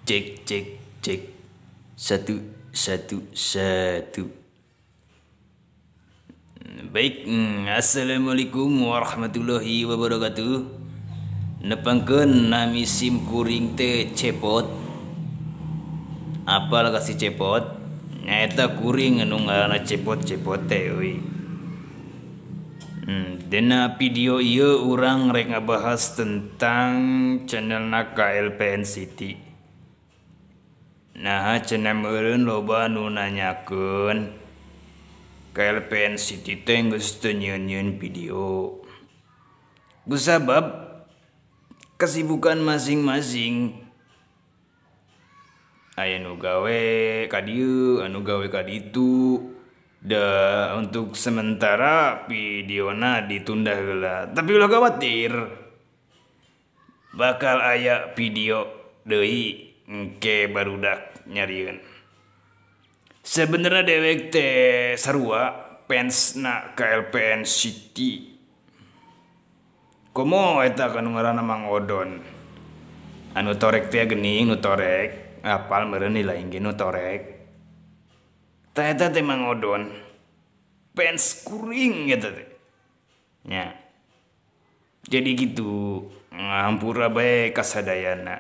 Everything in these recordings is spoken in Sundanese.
Cek cek cek 1 1 1. Baik, assalamualaikum warahmatullahi wabarakatuh. Nepangkeun nami sim kuring teh Cepot. Apal kasih Cepot? Nyaeta kuring anu ngaranna Cepot-cepot teh euy. Dina video ieu urang rek ngabahas tentang channelna KLPN City. Nah, cenah meureun loba nu nanyakeun KLPN City teh geus teu nyieun-nyieun video. Kusabab kesibukan masing-masing. Aya nu gawe ka dieu, anu gawe ka ditu. Da untuk sementara videona ditunda heula. Tapi ulah khawatir. Bakal aya video deui engke barudak nyarieun. Sebenarnya dewek teh sarua fansna KLPN City. Komo eta kanu ngaranna Mang Odon. Anu torek teh geuning nu torek, apal meureun lain ge nu torek. Tah eta teh Mang Odon. Fans kuring eta teh. Nya. Jadi gitu, ngahampura bae kasadayana.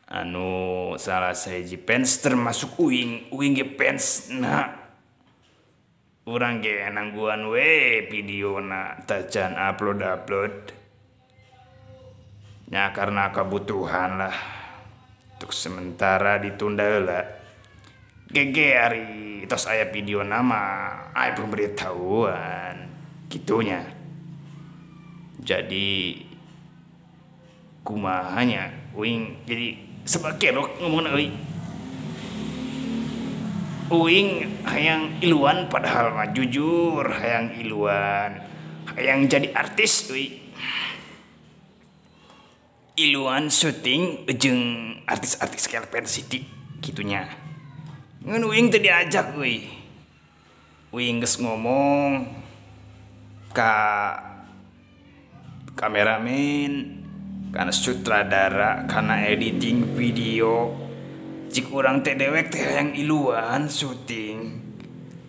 Anu salah sahiji fans termasuk uing, uing ge fansna. Urang ge nangguan we videona tacan upload-upload. Ya karena kebutuhan lah. Untuk sementara ditunda heula. Gege ari tos aya video nama, aya pemberitahuan gitunya. Jadi kumahanya uing jadi sebagai ngomong euy. Uing hayang iluan padahal mah jujur hayang iluan, hayang jadi artis euy. Iluan syuting jeung artis-artis KLPN City gitunya. Ngan uing teh diajak euy. Uing geus ngomong ka kameramen, kana sutradara, kana editing video. Cik urang teh dewek teh hayang iluan syuting.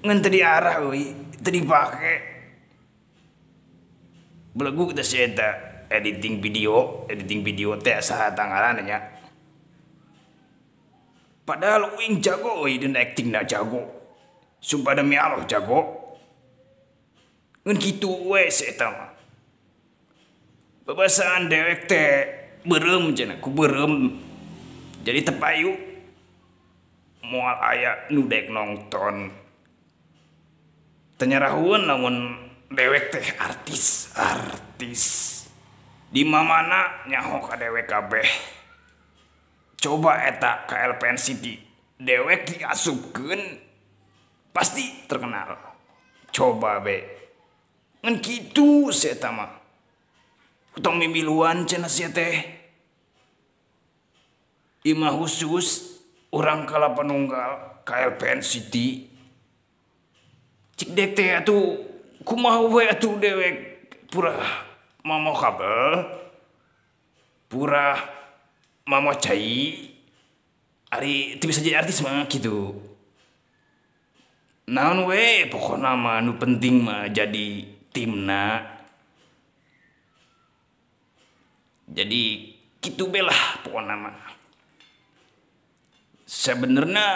Ngan teu diarah euy, teu dipake. Belegug teh si eta editing video teh saha tangaranna nya. Padahal uing jago euy dina actingna jago. Sumpah demi Allah jago. Ngan kitu we si eta mah. Babasaan dewek teh beureum cenah, ku beureum. Jadi tepayu moal aya nu dek nonton. Teu nyarahueun lamun dewek teh artis, artis. Di mamana nyaho ka dewek kabeh. Coba eta KLPN City, dewek diasupkeun pasti terkenal. Coba be. Ngan kitu si eta mah. Tong mimiluan cenah sia teh. Imah khusus urang Kalapa Nunggal KLPN City. Cik dek teh atuh kumaha we atuh dewek purah mamo kabel, purah mamo cai, ari teu bisa jadi artis mah gitu. Naon we pokona mah nu penting mah jadi timna. Jadi kitu be lah pokona mah. Sebenarnya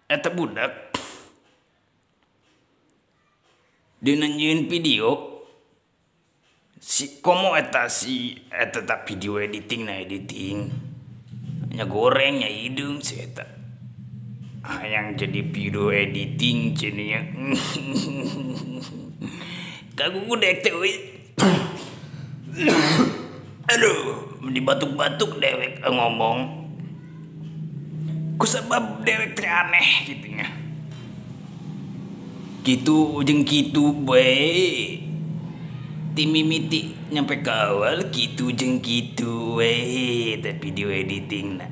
eta budak dina nyieun video si komo eta si eta tak video editing na editing nya goreng nya hidung si eta hayang jadi video editing cenah kagugu dek teh euy. Aduh, dibatuk-batuk dewek ngomong. Kusabab dewek teh aneh gitu nya. Kitu jeung kitu bae. Ti mimiti nyampe ka awal kitu jeung kitu we teh video editing na.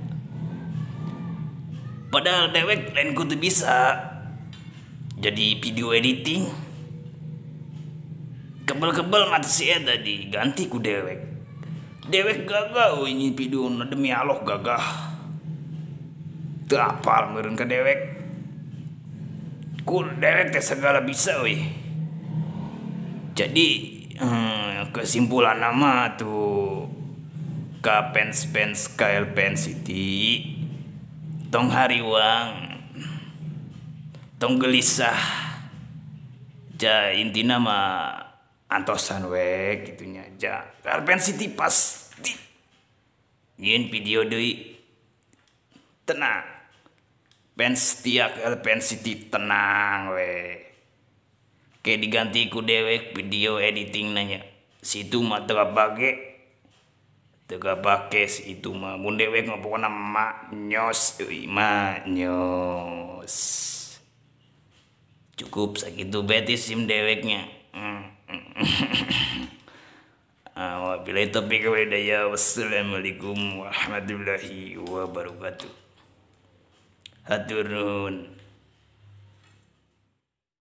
Padahal dewek lain kudu bisa jadi video editing. Kebel-kebel mata si eta diganti ku dewek. Dewek gagah euy nyin video na demi Allah gagah. Teu apal meureun ka dewek. Ku dewek teh segala bisa euy. Jadi kesimpulan nama tuh ka fans-fans KLPN City tong hariwang tong gelisah ja intina mah antosan we gitunya ja KLPN City pasti nyieun video deui tenang fans setia KLPN City tenang we kayak diganti ku dewek video editing nanya situ mah teu bage teu bake itu mah mun dewek mah pokona maknyos euy maknyos cukup sakitu beti sim deweknya. Wabillahi taufiq wal hidayah. Wassalamualaikum warahmatullahi wabarakatuh. Hatur nuhun.